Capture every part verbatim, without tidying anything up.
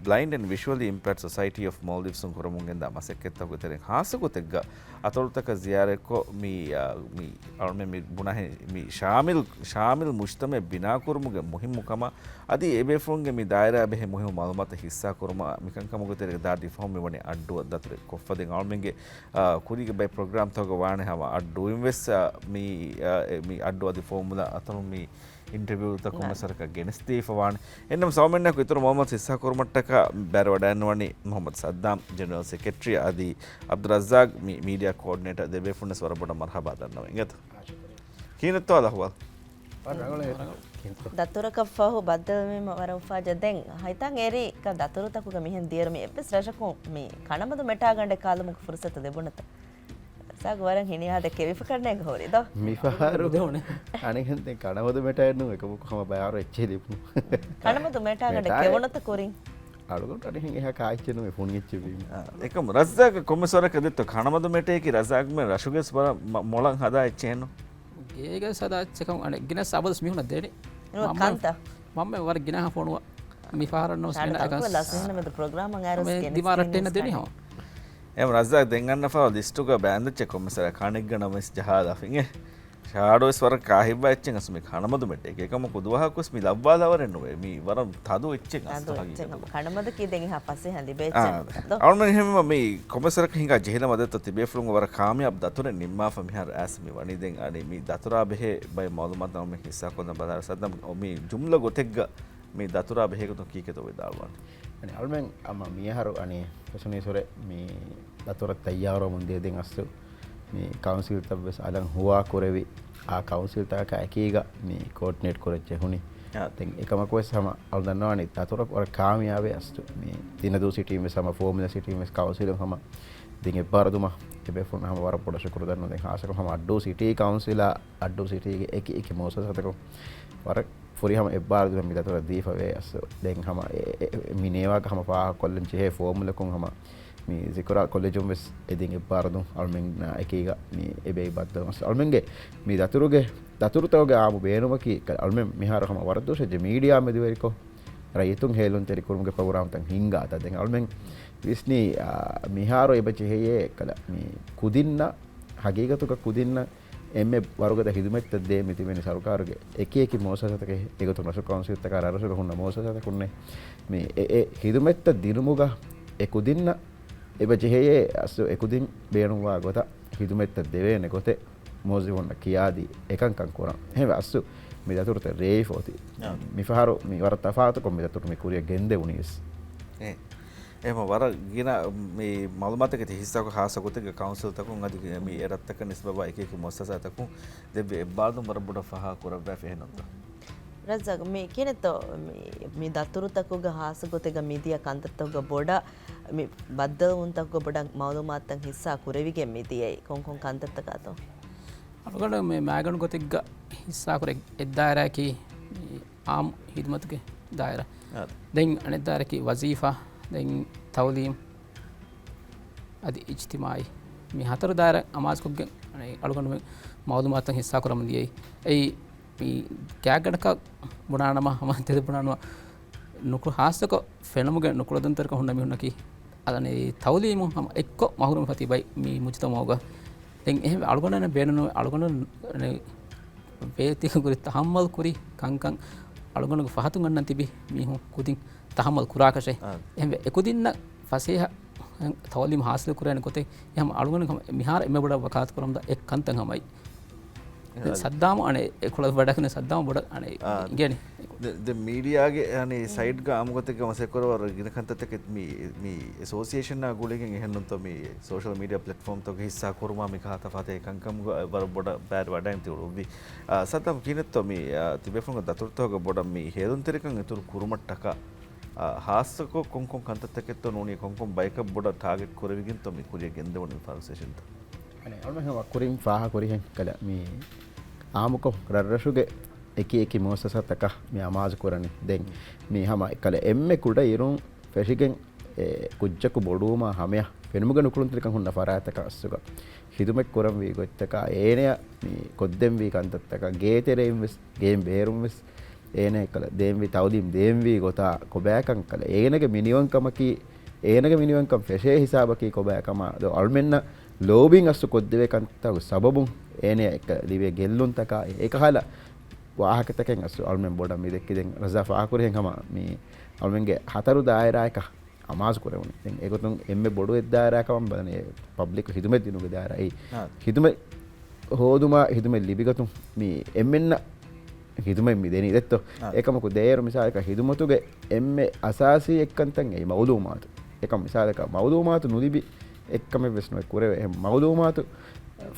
ބްލައިންޑް އެންޑް ވިޝުއަލީ އިމްޕެއިރްޑް ސޮސައިޓީ އޮފް މޯލްޑިވްސުން ކުރަމުން ގެންދާ މަސައްކަތްތަކުގެ ތެރެއިން ހާއްސަ ގޮތެއްގަ އަތޮޅުތަކަށް ޒިޔާރަތްކޮށް، މި، އާ، މި އަޅުމެން މި ބުނާހެން މި ޝާމިލް، ޝާމިލް މުޖްތަމައެއް ބިނާކުރުމުގެ މުހިއްމުކަމާ، އަދި އެބޭފުޅުންގެ މި ދާއިރާ ބެހޭ މުހިއްމު މައުލޫމާތު ހިއްސާކުރުމާ، މިކަންކަމުގެ ތެރޭގަ ދާ ދިފާއުން މިވަނީ އައްޑުއަށް ދަތުރެއް ކޮށްފަ. ދެން އަޅުމެންގެ، އާ، ކުރީގެ ބައެއް ޕްރޮގްރާމްތަކުގަ ވާނެ ހަމަ އައްޑޫއިން ވެސް، އާ، މި، އާ، އެ، މި އައްޑު އަދި ފޯމުލާ އަތޮޅުން މި އިންޓަވިއުތައް ކޮންމެސް ވަރަކަށް ގެނެސްދީފަ ވާނެ. އެހެންނަމަ ސައުމެންނާއެކު އިތުރު މައުލޫމާތު ހިއްސާކުރުމަށްޓަކާ ބައިވެރިވަޑައިންނަވަނީ މުޙައްމަދު ސައްދާމް، ޖެނެރަލް ސެކްރެޓަރީ، އަދި ޢަބްދުއްރައްޒާޤް، މި މީޑިއާ ކޯޑިނޭޓަރ. ދެބޭފުޅުންވެސް ވަރަށް ބޮޑަށް މަރުޙަބާ ދަންނަވަން. އިނގޭތަ؟ ކިހިނެއްތޯ އަހުވާލު؟ ދަތުރަކަށް ފަހު ބައްދަލުވީމަ ވަރަށް އުފާ ޖެހޭ. ދެން ހައިތާނގެ އެރީ ދަތުރުތަކުގަ މިހެން ދިޔައިރު މި އެއްވެސް ރަށަކުން މި ކަނޑަމަދު މެޓާގަނޑެއް ކާލުމުގެ ފުރުސަތު ލިބުނުތަ؟ ރައްޒާގު ވަރަށް ހިނިއާދެ ކެވިފަ ކަންނޭނގެ ހުރި ދޯ؟ މިފަހަރު އަނެއްހެން ދެން ކަނޑަމަދު މެޓާއެއް ނޫން، އެކަމަކު ހަމަ ބަޔާރު އެއްޗެއް ލިބުނު. ކަނޑަމަދު މެޓާގަނޑެއް މެޓާ ކެވުނުތަ ކުރިން؟ އަޅުގަނޑު އަނެއްހެން އެހާ ކާ އެއްޗެއް ނޫން، ފުނި އެއްޗެއް ވީމަ. އާ، އެކަމު ރައްޒާގަ ކޮންމެސް ވަރަކަށް ދެއްތޯ ކަނޑަމަދު މެޓޭކި ރައްޒާގު މެ ރަށުގެސް ވަރަށް މަ-، މޮޅަށް ހަދާ އެއްޗެއް ނޫން. ގޭގަ ސަދާ އެއްޗެއް ކަމު އަނެއް ގިނަ ސަބަދަސް މީހުންނަށް ދެނި. ނުވަ މަންމަ ކަންތަ؟ މަމެ ވަރަށް ގިނަ ފޯނު މި ފަހަރަށް ނަމަސް މިނަ އަކަސް. ދިމާރައްޓެން ދެނި ހަމަ. އެމް ރައްޒާ ދެން އަންނަ ފަހަރު ލިސްޓުގަ ބައިންދެއްޗެއް ކޮންމެސް ވަރަކަށް ކާނެއްގަ ނަމަސް ޖަހާލާފިނގެ. ޝާޑޯސް ވަރަށް ކާހިއްވާ އެއްޗެއް އަސް މި ކަނޑަމަދު މެޓޭކި. އެކަމަކު ދުވަހަކުސް މި ލައްވާލަވަރެއް ނުވޭ. މީ ވަރަށް ތަދު އެއްޗެއް އަސް ތަދު އެއްޗެއް. ކަނޑަމަދަކީ ދެން އެހާ ފަސޭހަ ލިބޭ އެއްޗެއް ނޫން. އަޅުމެން ހެމަ މި ކޮމެސަރަކަށް ހިނގާ ޖެހިލަމާ ދެއްތޯ ތިބޭފުޅުން ވަރަށް ކާމިޔާބު ދަތުރެއް ނިންމާފަ މިހާރު އައިސް މި ވަނީ. ދެން އަނި މި ދަތުރާ ބެހޭ ބައެއް މައުލޫމާތު އަޅުމެން ހިއްސާކޮށްލަން ބަލާ ސައްދާމް މި ޖުމްލަ ގޮތެއްގަ މި ދަތުރާ ބެހޭ ގޮތުން ކީކޭތޯ ވިދާޅުވާނެ؟ އަނި އަޅުމެން އަމަ މިއަހަރު އަނި ފެށުނީސްވަރެ މި ދަތުރަށް ތައްޔާރުވަމުން ދިޔަ ދެން އަސްލު މި ކައުންސިލްތައް ވެސް އަލަށް ހުވާ ކުރެވި، އާ ކައުންސިލްތަކާ އެކީގަ މި ކޯޑިނޭޓް ކުރައްޗޭ ހުނި. އާ. ދެން އެކަމަކު ވެސް ހަމަ އަޅު ދަންނަވާނީ ދަތުރަށް ވަރަށް ކާމިޔާބެ އަސްލު މި ދިނަދޫ ސިޓީން ވެސް ހަމަ ފޯމުލާ ސިޓީން ވެސް ކައުންސިލުން ހަމަ ދިން އެއްބާރުދުމަށް އެބޭފުޅުން ހަމަ ވަރަށް ބޮޑަށް ޝުކުރު ދަންނަވަން. ދެން ހާއްސަކޮށް ހަމަ އައްޑޫ ސިޓީ ކައުންސިލާ އައްޑޫ ސިޓީގެ އެކި އެކި މުއައްސަސާތަކުން ވަރަށް ފުރިހަމަ އެއްބާރު ދިނުމަށް މި ދަތުރަށް ދީފަވޭ އަސްލު. ދެން ހަމަ އެ، އެ، އެ، މި ނޭވާގަ ހަމަ ފާހަގަކޮށްލަން ޖެހޭ ފޯމުލަކުން ހަމަ މި ޒިކުރާ ކޮލެޖުން ވެސް އެދިން އެއްބާރު ދުން އަޅުމެންނާ އެކީގަ މި އެބައި ބައްދަލުވުން އަސްލު. އަޅުމެންގެ މި ދަތުރުގެ، ދަތުރުތަކުގެ އާއްމު ބޭނުމަކީ އަޅުމެން މިހާރު ހަމަ ވަރަށް ދުވަސް މީޑިއާ މެދުވެރިކޮށް ރައްޔިތުން ހޭލުންތެރިކުރުމުގެ ޕްރޮގްރާމްތައް ހިންގާތާ. ދެން އަޅުމެން ވިސްނީ، އާ، މިހާރު އެބަ ޖެހެޔޭ ކަލަ މި ކުދިންނަށް، ހަގީގަތުގަ ކުދިންނަށް އެންމެ ވަރުގަދަ ހިދުމަތްތައް ދޭ މިތިބެނި ސަރުކާރުގެ އެކި އެކި މުއައްސަސާތަކެއް، އެގޮތުން ރަށު ކައުންސިލްތަކާ ރަށްރަށުގަ ހުންނަ މުއައްސަސާތަކުންނޭ. މި އެ، އެ ހިދުމަތްތައް ދިނުމުގަ އެ ކުދިންނަށް އެބަ ޖެހެޔޭ އަސްލު އެ ކުދިން ބޭނުންވާ ގޮތަށް ހިދުމަތްތައް ދެވޭނެ ގޮތެއް މުވައްޒަފުންނަށް ކިޔާދީ އެކަންކަން ކުރަން. އެހެންވެ އަސްލު މި ދަތުރުތައް ރޭވިފަ އޮތީ. އާ. މިފަހަރު މި ވަރަށް ތަފާތުކޮށް މި ދަތުރު މި ކުރިއަށް ގެންދެވުނީ ވެސް. އެ. އެހެން ވަރަށް ގިނަ މި މައުލޫމާތެއް ތި ހިއްސާކޮށް ހާއްސަ ގޮތެއްގަ ކައުންސިލްތަކުން އަދި މި އެ ރަށްތަކަށް ނިސްބަތްވާ އެކި އެކި މުއައްސަސާތަކުން ދެއްވި އެއްބާރުލުން ވަރަށް ބޮޑަށް ފާހަގަ ކުރައްވާފަ އެހެންނޫންތޯ؟ ރައްޒާގް، މި ކިހިނެއްތޯ މި، މި ދަތުރުތަކުގަ ހާއްސަ ގޮތެއްގަ މިދިޔަ ކަންތައްތަކުގަ ބޮޑަށް މި ބައްދަލުވުންތަކުގަ ބޮޑަށް މައުލޫމާތުތައް ހިއްސާ ކުރެވިގެން މިދިޔައީ ކޮންކޮން ކަންތައްތަކާތޯ؟ އަޅުގަނޑު މި މައިގަނޑު ގޮތެއްގަ ހިއްސާކުރެ އެއްދާއިރާއަކީ މި އާއްމު ހިދުމަތުގެ ދާއިރާ. އާ. ދެން އަނެއްދާއިރަކީ ވަޒީފާ، ދެން ތައުލީމް، އަދި އިޖްތިމާއީ. މި ހަތަރު ދާއިރާ އަމާޒުކޮށްގެން އަނެއް އަޅުގަނޑުމެން މައުލޫމާތުތައް ހިއްސާކުރަމުން ދިޔައީ. އެއީ މި ގާތްގަނޑަކަށް ބުނާނަމަ ހަމަ ތެދު ބުނާނަމަ ނުކު-، ހާއްސަކޮށް ފެނުމުގެ ނުކުޅަދުންތެރިކަން ހުންނަ މީހުންނަކީ އަދަނީ ތައުލީމު ހަމަ އެއްކޮށް މަހުރޫމް ފަތި ބައި މި މުޖުތަމައުގަ. ދެން އެހެން އަޅުގަނޑު ބޭނުން އަޅުގަނޑު ބޭތި ކުރި ތަހައްމަލް ކުރި ކަންކަން އަޅުގަނޑުގެ ފަހަތުން އަންނަން ތިބި މީހުން ކުދިން ތަހައްމަލް ކުރާކަށެއް. އާ. އެހެންވެ އެކުދިންނަށް ފަސޭހަ ތައުލީމް ހާސިލް ކުރޭނެ ގޮތެއް އެހެން އަޅުގަނޑު މިހާރު އެންމެ ބޮޑަށް ވަކާލަތު ކުރަމުންދާ އެއް ކަންތައް ހަމައި. އާ. ސައްދާމު އަނެއް އެކޮޅަށް ވަޑަކިނެ ސައްދާމު ބޮޑަށް އަނެއް އާ. އިނގޭނެ. ދެ-، ދެ މީޑިއާގެ އަނެއް ސައިޑްގަ އާއްމުގޮތެއްގަ މަސައްކަތް ކުރައްވާ ގިނަ ކަންތައްތަކެއް މި، މި އެސޯސިއޭޝަނާ ގުޅިގެން އެހެންނޫންތޯ މި ސޯޝަލް މީޑިއާ ޕްލެޓްފޯމްތަކުގަ ހިއްސާ ކުރުމާ މި ކާ ތަފާތެއް ކަންކަމުގަ ވަރަށް ބޮޑަށް ބައިވެރިވަޑައިން ތިއުޅުއްވި. އާ، ސައްދާމް ކިހިނެއްތޯ މި، އާ، ތިބޭފުޅުންގެ ދަތުރުތަކުގަ ބޮޑަށް މި ހޭލުންތެރިކަން އިތުރު ކުރުމަށްޓަކާ، އާ، ހާއްސަކޮށް ކޮންކޮން ކަންތައްތަކެއްތޯ ނޫނީ ކޮންކޮން ބަޔަކަށް ބޮޑަށް ޓާގެޓް ކުރެވިގެންތޯ މި ކުރިއަށް ގެންދެވުނީ ފާރުސްޓޭޝަންތައް؟ އަނެއް އަޅުމެން ހަމަ ކުރިން ފާހަގަކުރިހެން ކަލަ މި އާއްމުކޮށް ރަށްރަށުގެ އެކި އެކި މުއައްސަސާތަކަށް މި އަމާޒު ކުރަނީ. ދެން މި ހަމަ ކަލަ އެންމެ ކުޑަ އިރުން ފެށިގެން އެ ކުއްޖަކު ބޮޑުވުމާ ހަމަޔަށް ފެނުމުގެ ނުކުޅުންތެރިކަން ހުންނަ ފަރާތްތަކަށް އަސްލުގަ ހިދުމަތް ކުރަންވީ ގޮތްތަކާ އޭނަޔަށް މި ކޮށްދެންވީ ކަންތައްތަކަށް ގޭތެރެއިން ވެސް، ގޭން ބޭރުން ވެސް އޭނަ އެއްކަލަ ދޭންވީ، ތައުލީމް ދޭންވީ ގޮތާ ކޮބާކަން ކަލަ އޭނަގެ މިނިވަންކަމަކީ، އޭނަގެ މިނިވަންކަން ފެށޭ ހިސާބަކީ ކޮބާކަމާ ދޯ އަޅުމެންނަށް ލޯބިން އަސްލު ކޮށްދެވޭ ކަންތައް ސަބަބުން އޭނަ އެއްކަލަ ލިބޭ ގެއްލުންތަކާ އެކަހަލަ ވާހަކަތަކެއް އަސްލު އަޅުމެން ބޮޑަށް މި ދެއްކިދެން ރަޒާ ފާހަކުރިހެން ހަމަ މި އަޅުމެންގެ ހަތަރު ދާއިރާއަކަށް އަމާޒު ކުރެވުނު. ދެން އެގޮތުން އެންމެ ބޮޑު އެއްދާއިރާކަމަށް ބަލަނީ ޕަބްލިކް ހިދުމަތް ދިނުގެ ދާއިރާ. އެއީ އާ. ހިދުމަތް ހޯދުމާ ހިދުމަތް ލިބިގަތުން މި އެންމެންނަށް ހިދުމަތް މި ދެނީ ދެއްތޯ. އާ. އެކަމަކު ދޭއިރު މިސާލަކަށް ހިދުމަތުގެ އެންމެ އަސާސީ އެއްކަންތައް އެއީ މައުލޫމާތު. އެކަމް މިސާލަކަށް މައުލޫމާތު ނުލިބި އެއްކަމެއް ވެސް ނުވެ ކުރެވޭ. އެހެން މައުލޫމާތު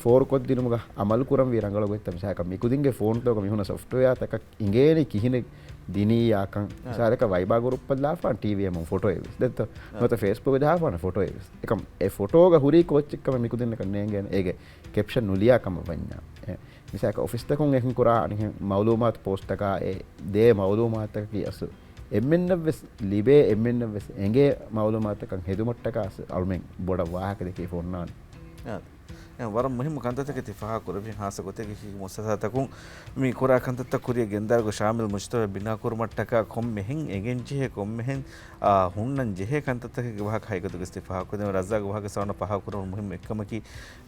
ފޯރުކޮށްދިނުމުގަ އަމަލު ކުރަންވީ ރަނގަޅު ގޮތްތައް. މިސާލަކަށް މިކުދިންގެ ފޯންތަކުގަ މިހުންނަ ސޮފްޓްވެއާތަކަށް އިނގޭނީ ކިހިނެއް ދިނީޔާކަން. އާ. މިސާލަކަށް ވައިބާ ގުރޫޕްއަށް ލާފާން ޓީވީ އެމުން ފޮޓޯއެއް ވެސް ދެއްތޯ. އާ. ނުވަތަ ފޭސްބުކް ޖަހާފާނެ ފޮޓޯއެއް ވެސް. އެކަމް އެ ފޮޓޯގަ ހުރީ ކޯއްޗެއްކަމެއް މިކުދިންނަކަށް ނޭނގޭނެ އޭގެ ކެޕްޝަން ނުލިޔާ ކަމަށް ވަންޏާ. އެ، މިސާލަކަށް އޮފީސްތަކުން އެހެން ކުރާ އަނިހެން މައުލޫމާތު ޕޯސްޓްތަކާ އެ ދޭ މައުލޫމާތަކަކީ އަސްލު އެންމެންނަށް ވެސް ލިބޭ، އެންމެންނަށް ވެސް އެނގޭ މައުލޫމާތަކަށް ހެދުމަށްޓަކާ އަސްލު އަޅުމެން ބޮޑަށް ވާހަކަ ދެކޭ ފޯންނާނެ. އާ. އެ، ވަރަށް މުހިއްމު ކަންތައްތަކެއް ތި ފާހަގަ ކުރެއްވި ހާއްސަ ގޮތެއްގައި މުއައްސަސާތަކުން މި ކުރާ ކަންތައްތައް ކުރިއަށް ގެންދާރުގެ ޝާމިލް މުޖްތަމައެއް ބިނާ ކުރުމަށްޓަކާ ކޮންމެހެން އެނގެން ޖެހޭ، ކޮންމެހެން، އާ، ހުންނަން ޖެހޭ ކަންތައްތަކެއްގެ ވާހަކަ ހަގީގަތުގައި ތި ފާހަގަ ކުރެއްވި. ރައްޒާގު ވާހަކަ ސަވާނަ ފާހަގަ ކުރުން މުހިއްމު އެއްކަމަކީ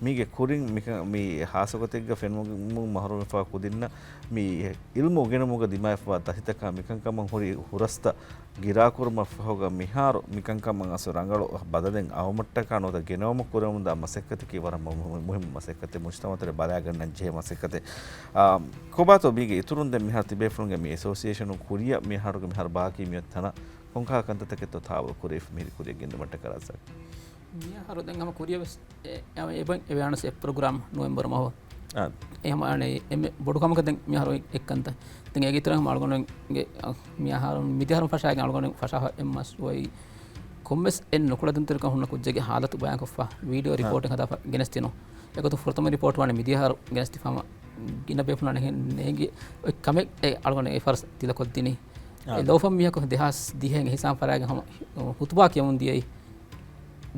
މީގެ ކުރިން މިކަ-، މި ހާއްސަ ގޮތެއްގަ ފެނުމުން މަހްރޫމްވެފަ ކުދިންނަށް މި އިލްމު އުނގެނުމުގަ ދިމާވެފަ ދަތިތަކާ މިކަންކަމަށް ހުރި ހުރަސްތައް ގިރާކުރުމަށްފަހުގަ މިހާރު މިކަންކަމަށް އަސްލު ރަނގަޅު ބަދަލެއް އައުމަށްޓަކާ ނުވަތަ ގެނައުމަށް ކުރެވުމުންދާ މަސައްކަތަކީ ވަރަށް މު-، މު-، މުހިއްމު މަސައްކަތެއް، މުޖްތަމައުތެރޭ ބަލާގަންނަން ޖެހޭ މަސައްކަތެއް. އާ، ކޮބާތޯ މީގެ އިތުރުން ދެން މިހާރު ތިބޭފުޅުންގެ މި އެސޯސިއޭޝަނުން ކުރިއަށް މިހާރުގެ މިހާރު ބާކީ މިއޮތް ތަނަށް ކޮންކަހަލަ ކަންތައްތަކެއްތޯ ތާވަލު ކުރެވިފަ މިހިރި ކުރިއަށް ގެންދިއުމަށްޓަކާ ރައްޒާގު؟ މިހާރު ދެން ހަމަ ކުރިއަށް ވެސް އެ، އެ، އެބަ-، އެބަ އަންނަސް އެ ޕްރޮގްރާމް ނޮވެމްބަރު މަހު. އާ. އެ ހަމަ އަނެއް އެންމެ ބޮޑު ކަމަކަށް ދެން މިހާރު އެ-، އެއްކަންތައް. ދެން އޭގެ އިތުރަށް ހަމަ އަޅުގަނޑުގެ، އަ، މިހާރު، މިދިހަރު ފަށާގެން އަޅުގަނޑު ފަށާ އެއް މަސް އޮތް ކޮންމެސް އެއް ނުކުޅެދުންތެރިކަން ހުންނަ ކުއްޖެއްގެ ހާލަތު ބަޔާންކޮށްފަ، ވީޑިއޯ އާ. ރިޕޯޓެއް ހަދާފަ ގެނެސްދިނުން. އެގޮތުން ފުރަތަމަ ރިޕޯޓް ވާނެ މިދިހަރު ގެނެސްދިފާމަ ގިނަ ބޭފުޅާނެ ނޭނގި އޮތް ކަމެއް އެ އަޅުގަނޑު އެ ފަރަސް ތިލަކޮށްދިނީ. އެ އާ. ލޯފަން މީހަކު ދެހާސް ދިހައިން ހިސާބު ފަރާގެން ހަމަ ހުތުބާ ކިޔަމުން ދިޔައީ.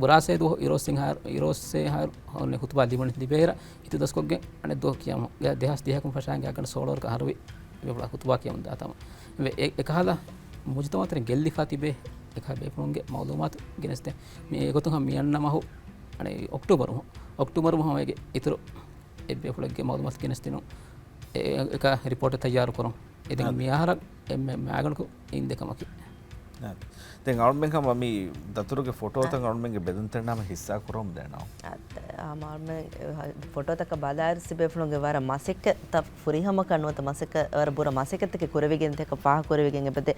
ބުރާސޭ ދުވަހު އިރޯސް އިންހާރު، އިރޯސޭ ހާރު ހަމަ ހުތުބާ ލިބުނީ ލިބޭއިރަށް އިތު ދަސްކޮށްގެން އަނެއް ދުވަހު ކިޔަމު. ދެހާސް ދިހަކުން ފަށާގެން އަގަނޑު ސޯޅަވަރަކަށް ހަރުވި ބޭފުޅާ ހުތުބާ ކިޔަމުން ދާތަމަ. އެ، އެ، އެކަހަލަ މުޖުތަމައުތެރެ ގެއްލިފާ ތިބޭ އެކަހަލަ ބޭފުޅުންގެ މައުލޫމާތު ގެނެސްދޭ. މި އެގޮތުން ހަމަ މި އަންނަ މަހު އަނެއް އޮކްޓޫބަރު މަހު، އޮކްޓޫބަރު މަހު ހަމަ އޭގެ އިތުރު އެއްބޭފުޅެއްގެ މައުލޫމާތު ގެނެސްދިނުން. އެ، އެ، އެކަ ރިޕޯޓެއް ތައްޔާރު ކުރުން. އެ ދެން އާ. މި އަހަރަށް އެންމެ މައިގަނޑަކު އިން ދެ ކަމަކީ. އާ. ދެން އަޅުމެން ހަމަ މި ދަތުރުގެ ފޮޓޯތައް އާ. އަޅުމެންގެ ބެލުންތެރިންނާ ހަމަ ހިއްސާ ކުރަމުން ދެނަވަ. އާ، އާ، އަޅުމެން ފޮޓޯތަކަށް ބަލާއިރު ތިބޭފުޅުންގެ ވަރަށް މަސައްކަތްތައް ފުރިހަމަކަށް ނުވަތަ މަސައްކަ-، ވަރަށް ބުރަ މަސައްކަތްތަކެއް ކުރެވިގެން ތިޔަކަށް ފާހަގަކުރެވިގެން އެބަދޭ.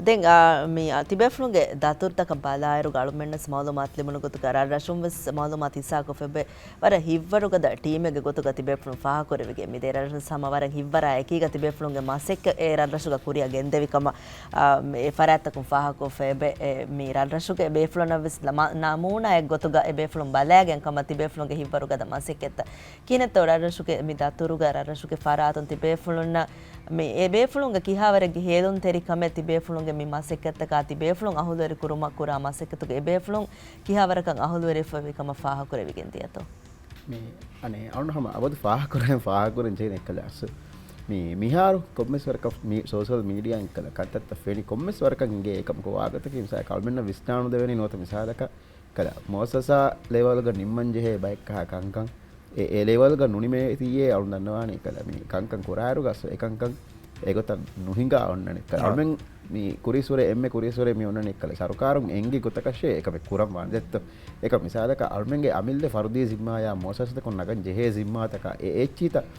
ދެން، އާ، މި، އާ، ތިބޭފުޅުންގެ ދަތުރުތަކަށް ބަލާއިރު އަޅުމެންނަސް މައުލޫމާތު ލިބުނު ގޮތުގަ ރަށްރަށުން ވެސް މައުލޫމާތު ހިއްސާކޮށްފަ އެބަ ވަރަށް ހިތްވަރުގަދަ ޓީމެއްގެ ގޮތުގަ ތިބޭފުޅުން ފާހަގަކުރެވިގެން މިދޭ ރަށްރަށް ހަމަ ވަރަށް ހިތްވަރާ އެކީގަ ތިބޭފުޅުންގެ މަސައްކަތް އެ ރަށްރަށުގަ ކުރިއަށް ގެންދެވި ކަމަށް، އާ، އެ ފަރާތްތަކުން ފާހަގަކޮށްފަ އެބަ، އެ، މި ރަށްރަށުގެ ބޭފުޅުންނަށް ވެސް ނަމޫނާއެއް ގޮތުގަ އެ ބޭފުޅުން ބަލާގެން ކަމަށް ތިބޭފުޅުންގެ ހިތްވަރުގަދަ މަސައްކަތްތައް. ކިހިނެއްތޯ ރަށްރަށުގެ މި ދަތުރުގަ ރަށްރަށުގެ ފަރާތުން ތިބޭފުޅުންނަށް މި އެ ބޭފުޅުންގެ ކިހާވަރެއްގެ ހޭލުންތެރިކަމެއް ތިބޭފުޅުންގެ މި މަސައްކަތްތަކާ ތިބޭފުޅުން އަހުލުވެރި ކުރުމަށް ކުރާ މަސައްކަތުގެ އެ ބޭފުޅުން ކިހާވަރަކަށް އަހުލުވެރިވެފައިވި ކަމަށް ފާހަގަކުރެވިގެން ދިޔަތޯ؟ މި އަނެއް އަޅުން ހަމަ އަބަދު ފާހަގަކުރަން، ފާހަގަކުރަން ޖެހޭނެ އެއްކަލަ އަސް. މި މިހާރު ކޮންމެސް ވަރަކަށް މި ސޯޝަލް މީޑިއާ އެއްކަލަ ކަންތައްތައް ފެނި ކޮންމެސް ވަރަކަށް އިނގޭ އެކަމަކު ވާގޮތަކީ މިސާލަކަށް އަޅުމެންނަށް ވިސްނާނުދެވެނީ ނުވަތަ މިސާލަކަށް ކަލަ މުއައްސަސާ ލެވަލްގަ ނިންމަން ޖެހޭ ބައެއްކަހަ ކަންކަން އެ، އެ ލެވަލްގަ ނުނިމޭތީއޭ އަޅުން ދަންނަވާނީ ކަލަ މި ކަންކަން ކުރާއިރުގަ އަސް އެކަންކަން އެގޮތަށް ނުހިނގާ އޮންނަނީ ކަލަ. އާ. އަޅުމެން މި ކުރީސްވުރެ އެންމެ ކުރީސްވުރެ މި އޮންނަނީ ކަލަ ސަރުކާރުން އެނގި ގޮތަކަށޭ އެކަމެއް ކުރަން ވާނެ ދެއްތޯ. އެކަމް މިސާލަކަށް އަޅުމެންގެ އަމިއްލަ ފަރުދީ ޒިންމާޔާ މުއައްސަސަތަކުން ނަގަން ޖެހޭ ޒިންމާތަކާ އެ އެއްޗިތައް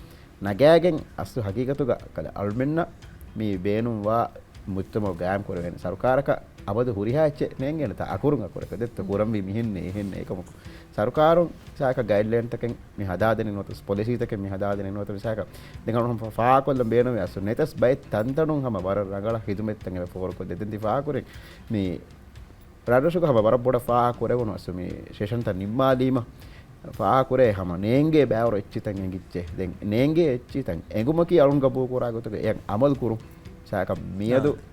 ނަގާގެން އަސްލު ހަގީގަތުގަ ކަލަ އަޅުމެންނަށް މި ބޭނުންވާ މުޖްތަމައު ގާއިމް ކުރެވޭނެ. ސަރުކާރަކަށް އަބަދު ހުރިހާ އެއްޗެއް ނޭނގޭނެތާ އަކުރުން އަކުރަކަށް ދެއްތޯ ކުރަންވީ މިހެންނޭ އެހެންނޭ އެކަމަކު. ސަރުކާރުން ސާކަ ގައިޑްލައިންތަކެއް މި ހަދާދެނީ ނުވަތަ ޕޮލިސީތަކެއް މި ހަދާދެނީ ނުވަތަ މިސާކަށް ދެން އަޅުން ފާ-، ފާކޮށްލަން ބޭނުންވެ އަސްލު ނެތަސް ބައެއް ތަންތަނުން ހަމަ ވަރަށް ރަނގަޅަށް ހިދުމަތްތައް އެބަ ފޯރުކޮށްދޭ. ދެން ތި ފާކުރިން މި ރަށްރަށުގަ ހަމަ ވަރަށް ބޮޑަށް ފާހަގަ ކުރެވުނު އަސް މި ސެޝަންތައް ނިންމާލީމަ، ފާހަގަ ކުރޭ ހަމަ ނޭނގޭ ބައިވަރު އެއްޗިތައް އެނގިއްޖެ. ދެން ނޭނގޭ އެއްޗިތައް އެނގުމަކީ އަޅުން ގަބޫލު ކުރާ ގޮތުގަ އެޔަށް އަމަލު ކުރުން. ސާކަ މިއަދު އާ.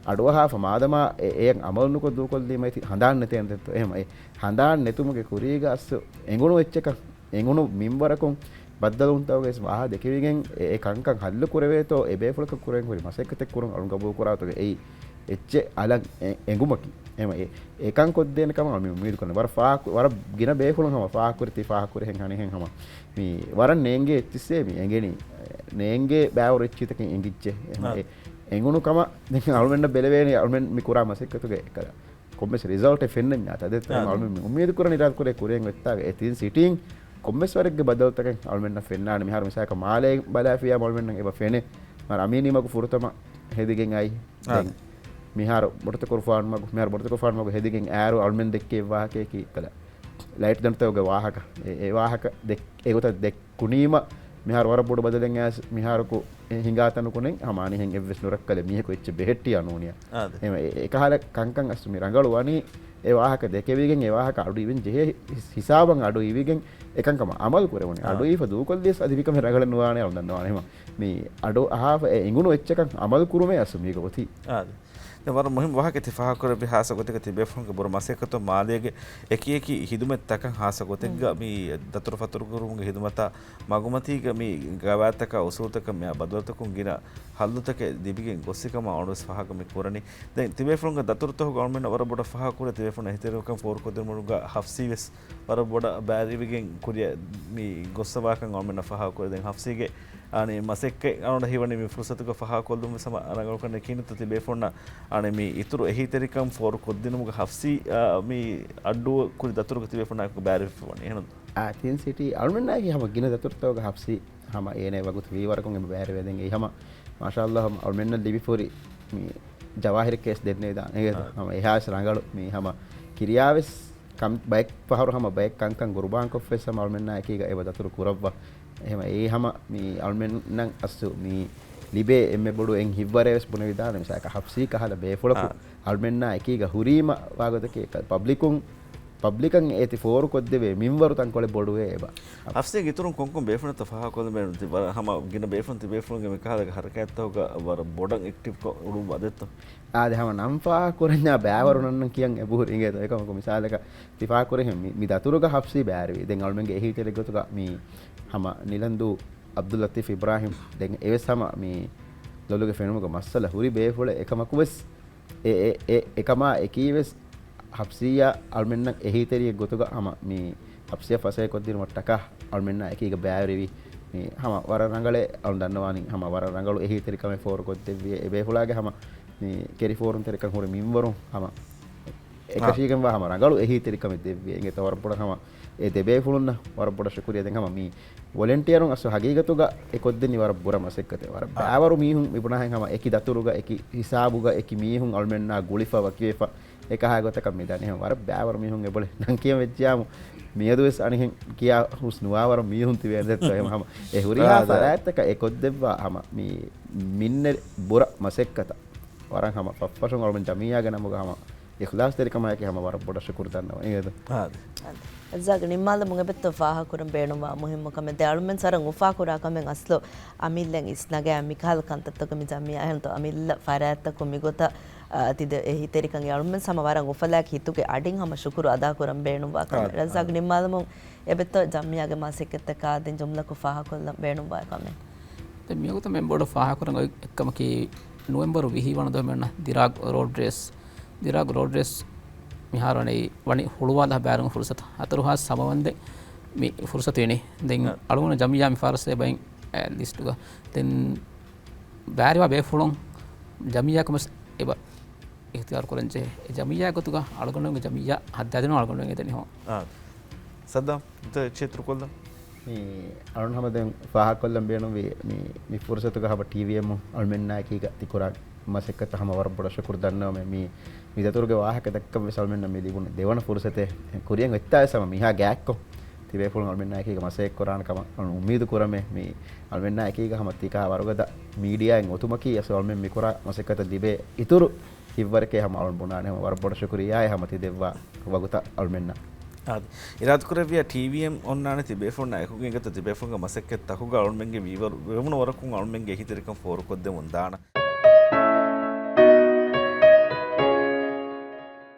އަޑުއަހާފަ މާދަމާ އެ-، އެޔަށް އަމަލު ނުކޮށް ދޫކޮށްލީމަ އެތި ހަނދާން ނެތޭނެ ދެއްތޯ. އެހެން އެ ހަނދާން ނެތުމުގެ ކުރީގަ އަސް އެނގުނު އެއްޗަކަށް އެނގުނު މިންވަރަކުން ބައްދަލުވުންތަކުގައި ވާހަ ދެކެވިގެން އެ، އެ ކަންކަން ހައްލު ކުރެވޭތޯ، އެ ބޭފުޅަކަށް ކުރެން ހުރި މަސައްކަތެއް ކުރުން އަޅުން ގަބޫލު ކުރާތޯ އެއީ އެއްޗެއް އަލަށް އެ، އެނގުމަކީ. އެހެމަ އެ، އެކަން ކޮށްދޭނެ ކަމަށް މި އުއްމީދު ކުރަން. ވަރަށް ފާހަގަ، ވަރަށް ގިނަ ބޭފުޅުން ހަމަ ފާހަގަ ކުރި، ތި ފާހަގަ ކުރިހެން ހަނިހެން ހަމަ މި ވަރަށް ނޭނގޭ އެއްޗިއްސޭ މި އެނގެނީ. ނޭނގޭ ބާވަރު އެއްޗިތަކެއް އެނގިއްޖެ. އެހެމަ އާ. އެ، އެނގުނު ކަމަށް ދެން އަޅުމެންނަށް ބެލެވޭނެ އަޅުމެން މި ކުރާ މަސައްކަތުގެ އެކަލަ ކޮންމެސް ރިޒަލްޓެއް ފެންނަންޏާ ތަ ދެއްތަ؟ އާ. އަޅުމެން މި އުއްމީދު ކުރަން އިރާދަ ކުރޭ ކުރިއަށް އޮތްތާގަ އެ ތިން ސިޓީން ކޮންމެސް ވަރެއްގެ ބަދަލުތަކެއް އަޅުމެންނަށް ފެންނާނެ. މިހާރު މިސާލަކަށް މާލޭ ބަލާފިޔާ އަޅުމެންނަށް އެބަ ފެނޭ. މިހާރު އަމީނީ މަގު ފުރަތަމަ ހެދިގެން އައި. އާ. ދެން މިހާރު ބޮޑުތަކުރުފާނު މަގު، މިހާރު ބޮޑުތަކުރުފާނު މަގު ހެދިގެން އާރު އަޅުމެން ދެއްކޭ ވާހަކަޔަކީ ކަލަ ލައިޓް ދަނޑުތަކުގެ ވާހަކަ. އެ، އެ ވާހަކަ ދެއް، އެގޮތަށް ދެއް ކުނީމަ މިހާރު ވަރަށް ބޮޑު ބަދަލެއް އައިސް މިހާރަކު އެ ހިނގާތަނުކުނެ ހަމަ އަނިހެން އެއްވެސް ނުރައްކަލެއް މީހަކު އެއްޗެއް ބެހެއްޓިޔާ ނޫނިޔާ. އާދެ. އެ، އެ، އެކަހަލަ ކަންކަން އަސް މި ރަނގަޅު ވަނީ އެ ވާހަކަ ދެކެވިގެން އެ ވާހަކަ އަޑު އިވެން ޖެހޭ ހިސް، ހިސާބަށް އަޑު އިވިގެން އެކަންކަމަށް އަމަލު ކުރެވުނީ. އާ. އަޑު އިވިފަ ދޫކޮށްލިޔަސް އަދި މިކަމެއް ރަނގަޅެއް ނުވާނެ އަޅުން ދަންނަވާނެ. ހަމަ މި އަޑު އަހާފަ އެ އެނގުނު އެއްޗަކަށް އަމަލު ކުރުމޭ އަސް މީގަ އޮތީ. އާދެ. ދެން ވަރަށް މުހިންމު ވާހަކަ ތި ފާހަގަކުރެއްވި ހާއްސަ ގޮތެއްގަ ތި ބޭފުޅުންގެ ބުރަ މަސައްކަތުން މާލޭގެ އެކި އެކި ހިދުމަތްތަކަށް ހާއްސަ ގޮތެއްގަ މި ދަތުރުފަތުރުކުރުމުގެ ހިދުމަތާ މަގުމަތީގަ މި ގަވާއިދުތަކާ އުސޫލުތަކަށް މި ބަދަލުތަކުން ގިނަ ހައްލުތަކެއް ލިބިގެން ގޮއްސިކަމަށް އަޅުވެސް ފާހަގަ މި ކުރަނީ. ދެން ތި ބޭފުޅުންގެ ދަތުރުތަކުގަ އަޅުމެންނަށް ވަރަށް ބޮޑަށް ފާހަގަކުރޭ ތި ބޭފުޅުން އެހީތެރިކަން ފޯރުކޮށްދިނުމުގަ ހަފްސީވެސް ވަރަށް ބޮޑަށް ބައިވެރިވެގެން ކުރިއަށް މި ގޮއްސަވާކަން އަޅުމެންނަށް ފާހަގަކުރޭ. ދެން ހަފްސީގެ އަނެއް މަސައްކަތް އަޅުގަނޑަށް ހީވަނީ މި ފުރުސަތުގަ ފާހަގަކޮށްލުން ވެސް ހަމަ ރަނގަޅުކަން ކިހިނެއްތޯ ތި ބޭފުޅުންނަށް އަނެއް މި އިތުރު އެހީތެރިކަން ފޯރުކޮށްދިނުމުގަ ހަފްސީ، އާ، މި އައްޑޫ ކުރި ދަތުރުގަ ތި ބޭފުޅުންނާއެކު ބައިވެރިވެފަ ވަނީ. އެހެން އާ، ތިން ސިޓީ އަޅުމެންނާއެކީ ހަމަ ގިނަ ދަތުރުތަކުގަ ހަފްސީ ހަމަ އޭނަ ވަގުތު ވީވަރަކުން އެބަ ބައިވެރިވެދެން އެއީ ހަމަ މާޝާﷲ ހަމަ އަޅުމެންނަށް ލިބިފަ ހުރި މި ޖަވާހިރެއް ކޭސް ދެންނެވިދާނެ. އެހެން އާ. ހަމަ އެހާވެސް ރަނގަޅު މި ހަމަ ކިރިޔާވެސް ކަން ބައެއް ފަހަރު ހަމަ ބައެއް ކަންކަން ގުރުބާންކޮށްފައިސް ހަމަ އަޅުމެންނާ އެކީގަ އެބަ ދަތުރު ކުރައްވާ. އެހެން އެއީ ހަމަ މި އަޅުމެންނަށް އަސްލު މި ލިބޭ އެންމެ ބޮޑު އެއް ހިތްވަރެއް ވެސް ބުނެވިދާނެ. މިސާލަކަށް ހަފްސީ ކަހަލަ ބޭފުޅަކު އާ. އަޅުމެންނާ އެކީގަ ހުރީމަ ވާގޮތަކީ ޕަބްލިކުން ޕަބްލިކަށް އޭތި ފޯރުކޮށްދެވޭ މިންވަރު ތަންކޮޅެއް ބޮޑުވޭ އެބަ. ހަފްސީގެ އިތުރުން ކޮންކޮން ބޭފުޅުންތަ ފާހަގަކޮށްލަން ބޭނުން؟ ތި ވަރަށް ހަމަ ގިނަ ބޭފުޅުން ތި ބޭފުޅުންގެ މިކަހަލަ ހަރަކާތްތަކުގަ ވަރަށް ބޮޑަށް އެކްޓިވްކޮށް އުޅުއްވާ ދެއްތޯ؟ އާދެ، ހަމަ ނަން ފާހަގަކުރަންޏާ ބައިވަރު ނަންނަން ކިޔަން އެބަހުރި އިނގޭތޯ. އެކަމަކު މިސާލަކަށް ތި ފާހަގަކުރެހެން މި، މި ދަތުރުގަ ހަފްސީ ބައިވެރިވީ. ދެން އަޅުމެންގެ އެހީތެރި ގޮތުގަ މި ހަމަ ނިލަންދޫ އަބްދުއްލަތީފް އިބްރާހިމް ދެން އެވެސް ހަމަ މި ލޮލުގެ ފެނުމުގެ މައްސަލަ ހުރި ބޭފުޅެއް. އެކަމަކުވެސް އެ، އެ، އެ، އެކަމާ އެކީވެސް ހަފްސީއާ އަޅުމެންނަށް އެހީތެރިއެއް ގޮތުގަ ހަމަ މި ހަފްސީއާ ފަސޭހަކޮށްދިނުމަށްޓަކާ އަޅުމެންނާ އެކީގަ ބައިވެރިވީ. މި ހަމަ ވަރަށް ރަނގަޅޭ އަޅުން ދަންނަވާނީ ހަމަ ވަރަށް ރަނގަޅު އެހީތެރިކަމެއް ފޯރުކޮށްދެއްވި. އެ ބޭފުޅާގެ ހަމަ މި ކެރިފޯރުންތެރިކަން ހުރި މިންވަރު ހަމަ އާ. އެކަށީގެންވާ ހަމަ ރަނގަޅު އެހީތެރިކަމެއް ދެއްވި. އިނގޭތޯ ވަރަށް ބޮޑަށް ހަމަ އެ ދެބޭފުޅުންނަށް ވަރަށް ބޮޑަށް ޝުކުރިއްޔާ. ދެން ހަމަ މި ވޮލެންޓިއަރުން އަސްލު ހަގީގަތުގަ އެ ކޮށްދެނީ ވަރަށް ބުރަ މަސައްކަތެއް. ވަރަށް އާ. ބައިވަރު މީހުން މި ބުނާހެން ހަމަ އެކި ދަތުރުގަ، އެކި ހިސާބުގަ، އެކި މީހުން އަޅުމެންނާ ގުޅިފަ ވަކިވެފަ އެކަހާ ގޮތަކަށް މި ދަނީ. ހަމަ ވަރަށް ބައިވަރު މީހުން އެބޮޅެ ނަން ކިޔަން ވެއްޖިޔާމު މިއަދުވެސް އަނިހެން ކިޔާ ހުސް ނުވާވަރަށް މީހުން ތިބޭނެ ދެއްތޯ. އެހެން ހަމަ އެ ހުރިހާ އާ، ދެ. ފަރާތްތަކަށް އެ ކޮށްދެއްވާ ހަމަ މި މިންނެ ބުރަ މަސައްކަތަށް ވަރަށް ހަމަ ފަށްފަށުން އަޅުމެން ޖަމިއްޔާގެ ނަމުގަ ހަމަ އިޚްލާޞްތެރިކަމާއެކީ ހަމަ ވަރަށް ބޮޑަށް ޝުކުރު ދަންނަވަން. އިނގޭތަ؟ އާދެ. އަދި ރަޒާގް ނިންމާލަމުން އެބައްތޯ ފާހަގަކުރަން ބޭނުންވާ މުހިއްމު ކަމެއް؟ ދެ އަޅުމެން ސަރަން އުފާކުރާ ކަމެއް އަސްލު އަމިއްލައިން އިސްނަގާ މިކަހަލަ ކަންތައްތަކުގަ މި ޖަމިއްޔާ އެހެންތޯ އަމިއްލަ ފަރާތްތަކުން މިގޮތަށް، އާ، ތި ދެ އެހީތެރިކަން އަޅުމެން ހަމަ ވަރަށް އުފަލާއެކީ ހިތުގެ އަޑިން ހަމަ ޝުކުރު އަދާކުރަން ބޭނުންވާ ކަމެއް. އާ، ރަޒާގް އާ. ނިންމާލަމުން އެބައްތޯ ޖަމިއްޔާގެ މަސައްކަތްތަކާ ދެން ޖުމްލަކޮށް ފާހަގަކޮށްލަން ބޭނުންވާ ކަމެއް؟ ދެން މިވަގުތު މެން ބޮޑަށް ފާހަގަކުރަން އޮތް އެއްކަމަކީ، ނޮވެމްބަރު ވިހި ވަނަ ދުވަހު މިއޮންނަ ދިރާގް ރޯޑް ރޭސް، ދިރާގް ރޯޑް ރޭސް މިހާރު ވަނީ، ވަނީ ހުޅުވާލާ ބައިވެރިވުމުގެ ފުރުސަތު. ހަތަރު ހާސް ސަމަވަންދެން މި ފުރުސަތު އިނީ. ދެން އަ. އަޅުގަނޑު ޖަމިއްޔާ މި ފާރަސް އެބައިން، އެ، ލިސްޓުގަ. ދެން ބައިވެރިވާ ބޭފުޅުން ޖަމިއްޔާ ކަމަސް އެބަ އިޚްތިޔާރު ކުރަންޖެހޭ. އެ ޖަމިއްޔާ ގޮތުގަ އަޅުގަނޑުގެ ޖަމިއްޔާ ހައްދާދިނުން އަޅުގަނޑު އެދެނީ ހޯ. އާ. ސައްދާމް، އިތުރު އެއްޗެއް އިތުރުކޮށްލަން. މި އަޅުން ހަމަ ދެން ފާހަގަކޮށްލަން ބޭނުންވީ، މި، މި ފުރުސަތުގަ ހަމަ ޓީވީއެމް އަޅުމެންނާ އެކީގަ ތި ކުރާ މަސައްކަތަށް ހަމަ ވަރަށް ބޮޑަށް ޝުކުރު ދަންނަވަމޭ. މި، މި ދަތުރުގެ ވާހަކަ ދައްކަން ވެސް އަޅުމެންނަށް މި ލިބުނު ދެވަނަ ފުރުސަތެއް. ކުރިއަށް އޮތްތާވެސް ހަމަ މިހާ ގާތްކޮށް ތިބޭފުޅުން އަޅުމެންނާ އެކީގަ މަސައްކަތް ކުރާނެ ކަމަށް އަޅުން އުއްމީދު ކުރަމޭ. މި އަޅުމެންނާ އެކީގަ ހަމަ ތިކާ ވަރުގަދަ މީޑިއާއެއް އޮތުމަކީ އަސްލު އަޅުމެން މި ކުރާ މަސައްކަތަށް ލިބޭ އިތުރު ހިތްވަރެކޭ ހަމަ އަޅުން ބުނާނެ. ހަމަ ވަރަށް ބޮޑަށް ޝުކުރިއްޔާއޭ ހަމަ ތި ދެއްވާ ވަގުތަށް އަޅުމެންނަށް. އާދެ. އިރާދަކުރެއްވިއްޔާ ޓީވީއެމް އޮންނާނެ ތި ބޭފުޅުންނާ އެކުގަ އިނގޭތޯ ތި ބޭފުޅުންގެ މަސައްކަތް ތަކުގަ އަޅުމެންގެ ވީވަރު ވެވުނު ވަރަކުން އަޅުމެންގެ އެހީތެރިކަން ފޯރުކޮށްދެމުން ދާނަން.